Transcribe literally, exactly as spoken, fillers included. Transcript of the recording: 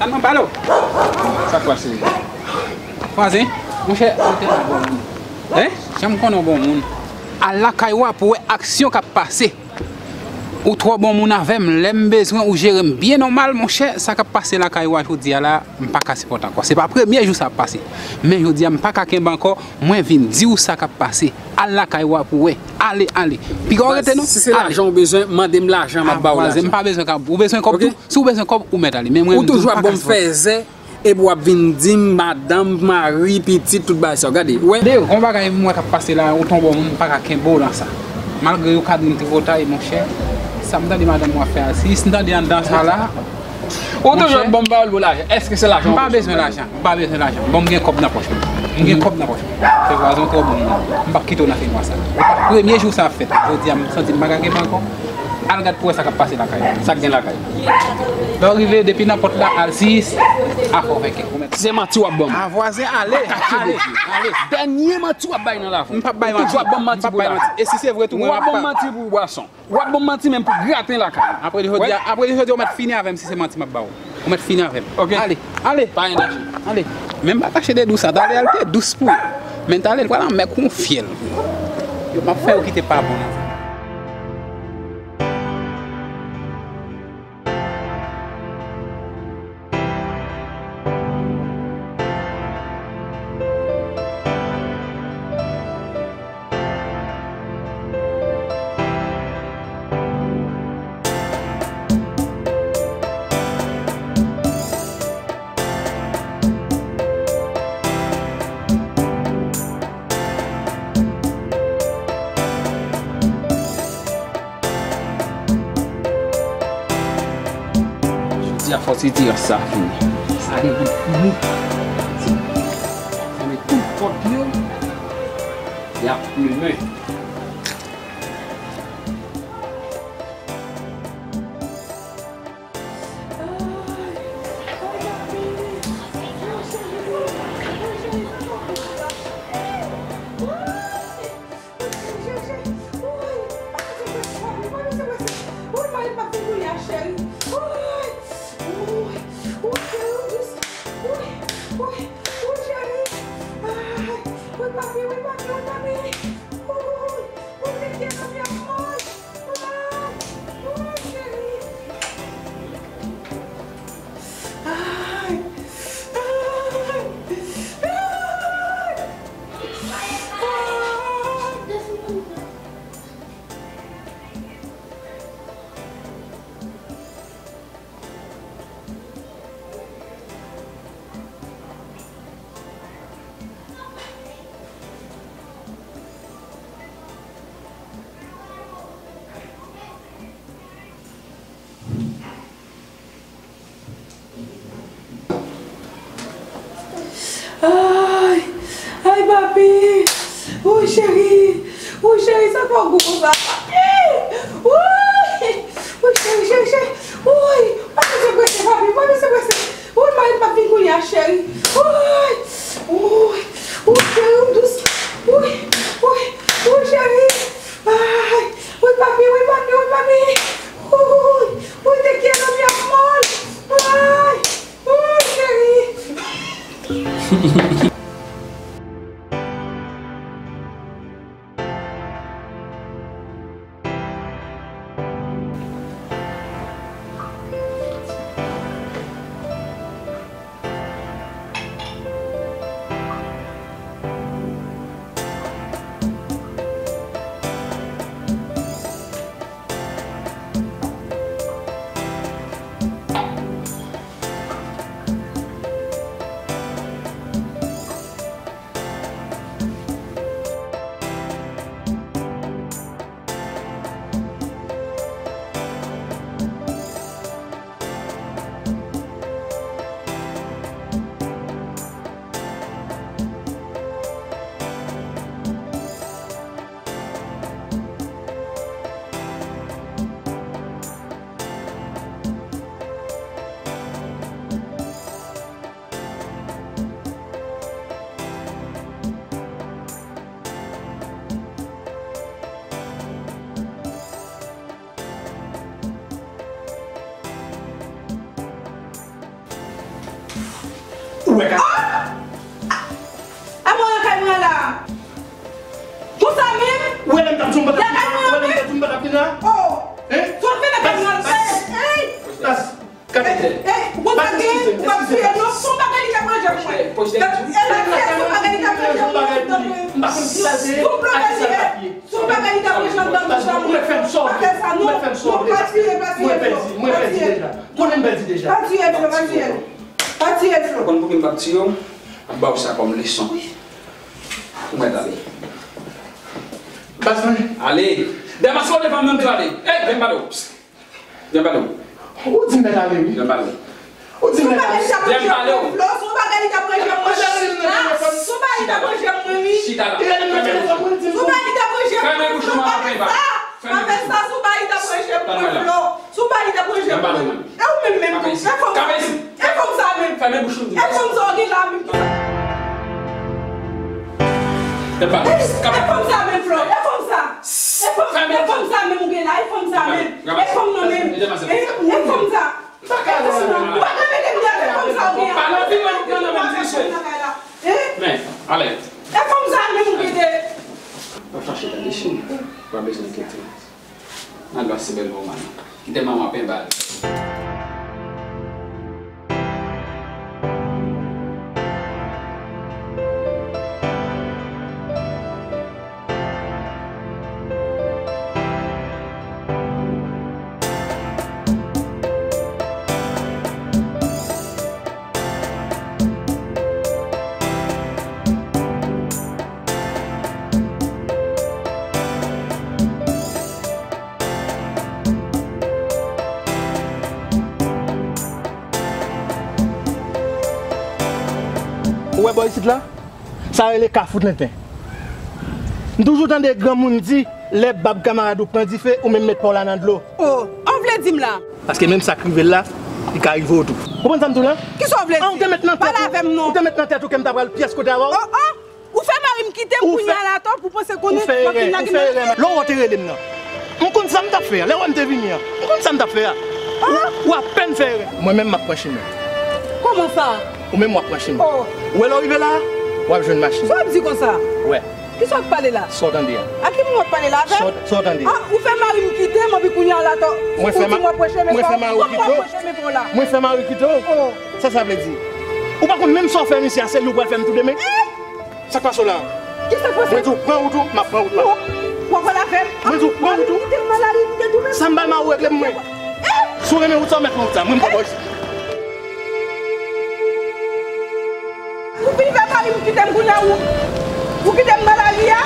Al nan balo. Sa k pase? Vwazen, monchè, ou te la bon moun. Hein? Janm konnen w bon moun. Al lakay ou a pou wè aksyon k ap pase. Ou twò bon moun avè m. Lè m bezwen ou jere m byen nòmal, monchè, sa k ap pase lakay ou a jodi a la, m pa ka sipòte ankò. Se pa premye jou sa ap pase. Men jodi a, m pa ka kenbe ankò, mwen vin di w sa k ap pase. Al lakay ou a pou wè. Ale, ale. Piga w rete non. Si se lajan ou bezwen, mande m lajan, m ap ba w lajan. M pa bezwen kòb. Ou bezwen kòb tou? Si w bezwen kòb, ou mèt ale. Men mwen, ou toujou ap ban m fèzè, epi w ap vin di m madanm, mari, pitit, tout bagay sa yo. Gade, wè. Gade, yon bagay m wè k ap pase la, ou tonbe moun, m pa ka kenbe w nan sa. Malgre yo ka di m tripotay, monchè, sa m tande madanm mwen ap fè a, si m tande anndan sa la, ou toujou ap ban m pawòl pou lajan. Èske se lajan ou bezwen? M pa bezwen lajan. M pa bezwen lajan. Bon, m gen kòb nan pòch mwen. M gen kòb nan pòch mwen. Se vwazen twò bon moun. M p ap kite w nan fenwa sa. Se pa premye jou sa ap fèt. Jodi a, m santi m pa ka kenbe ankò. Al gad pou wè sa k ap pase lakay la. Sa k gen lakay la? Lè w rive, depi nan pòt la, al sis, afè w fè kè. Ou mèt. Se manti w ap ban m. A vwazen, ale, ale, ale. Dènye manti w ap bay nan lavi. M p ap bay manti. Ou toujou ap ban m manti pou lajan. E si se vre tou, mwen ap ban m manti pou bwason. W ap ban m manti menm pou graten lakay. Apre jodi a, apre jodi a, ou mèt fini avè m si se manti m ap ba w. Ou mèt fini avè m. Ok. Ale, ale. Pa gen danje. Ale. Men m pa tache de dous sa. Talè a l te dous pou ou. Men talè l pral anmè kou yon fyèl. Yo, m ap fè yo kite pa bon nan. Jodi a fò ti tiraj sa fini. Sa gen pou fini. Fèmen tout pòt yo. Y ap plimen. Ay, ay, papi. Woy, cheri. Woy, cheri, sa fè w gou konsa, papi. Woy, woy, cheri, cheri, cheri. Woy, pa bezwen prese, papi, pa bezwen prese. Woy, mari m ap vin kounye a, cheri. Woy, woy, woy, cheri, w dous. Woy, woy, woy, cheri. Ay, woy, papi, woy, papi, woy, papi. Woy, woy, te quiero, mi amor. Ay, woy, cheri. Ou wè ka. A mwen lakay mwen la. Konsa menm? Ou wè lè m t ap di w m pa t ap vin la? Ou wè lè m t ap di w m pa t ap vin la? Oh. Hein? Sot vin lakay mwen la. Hey, hey. Bas, kapitèn. Hey, hey, ou konn sa gen, ou pa tiye non, son bagay li t ap manje pou mwen. E la se son bagay li t ap manje pou mwen. M pa konn ki sa se. Son bagay li t ap manje anndan bouch la. Ou mèt fè m sa w vle. Ou mèt fè m sa w vle. Pa tiye, pa tiye. Mwen pèdi, mwen pèdi deja. Konnen m pèdi deja. Pa tiye Flo, pa tiye. Pa tiye Flo. Ou konn poukisa m p ap tiye w? M ap ba w sa kòm leson. Ou mèt ale. Baz mwen. Ale. Dèmas ou devan menm tou ale. Ey, vin pale w. Vin pale w. Ou di m mèt ale wi. Vin pale w. Ou di m mèt ale. Vin pale w. Flo, son bagay li t ap manje mwen. Son bagay li t ap manje mwen wi. Chita la. Fèmen bouch ou. Son bagay li t ap manje mwen. Fèmen bouch ou, manman penba. Pa fè sa, son bagay li t ap manje mwen Flo. Sou pa li t ap manje pou mwen. E ou menm menm tou. E fanm sa menm. E fanm sa menm. Fèmen bouch ou. E fanm sa ou gen la menm ki sa. E fanm sa menm Flo. E fanm sa. E fanm, e fanm sa menm ou gen la. E fanm sa menm. E fanm nan menm. E fanm sa. Ou pa ka mete m deyò, e fanm sa ou gen la. Men, ale. E fanm sa menm ou gen de. Pa fache tande cheri. Pa bezwen enkyete. Nan gras se bèl moman. Kite manman penba l. Ou wè bò isit la? Sa rele kafou tenten. M toujou tande granmoun di, lè bab kamarad ou pran dife, ou menm met pa w la nan dlo. O, an vle di m la? Paske menm sa k rive l la, li ka rive w tou. Ou konprann sa m di w la? Kisa w vle di? An, ou te met nan tèt ou, ou te met nan tèt ou ke m ta pral pyès kote avè w? O, o! Ou fè mari m kite m kounye a la atò pou panse konnen w ap vin lage m nan. Lè w wè w te rele m nan. M konn sa m t ap fè a. Lè w wè m te vini an. M konn sa m t ap fè a. Ou, ou apèn fè erè. Mwen menm m ap pran chimen. Kòman sa? Ou menm w ap pran chimen. O. Ou wè lè w rive la a, w ap jwenn machin. Sa w ap di konsa? Wè. Kisa w ap pale la? Sa w tande a? A ki moun w ap pale la avè m? Sa w, sa w tande? A, ou fè mari m kite m anpi kounye a la atò. Mwen fè ma-, mwen fè mari w kite w. Mwen fè mari w kite w. O. Sa sa vle di? Ou pa konn menm sa w fè misye a, se li w pral fè m tou demen? Sa k pase w la? Kisa k pase? Mwen di w pran wout ou, m ap pran wout pa m. W ap pale avè m? Mwen di w pran wout ou. Kite m nan lari, m te tou menm. Sa m bay mari w regle m mwen. Si w renmen wout sa, w mèt pran wout sa. Mwen m poko isit. Ou fin fè mari m kite m kounye a, ou, ou kite m nan lari a?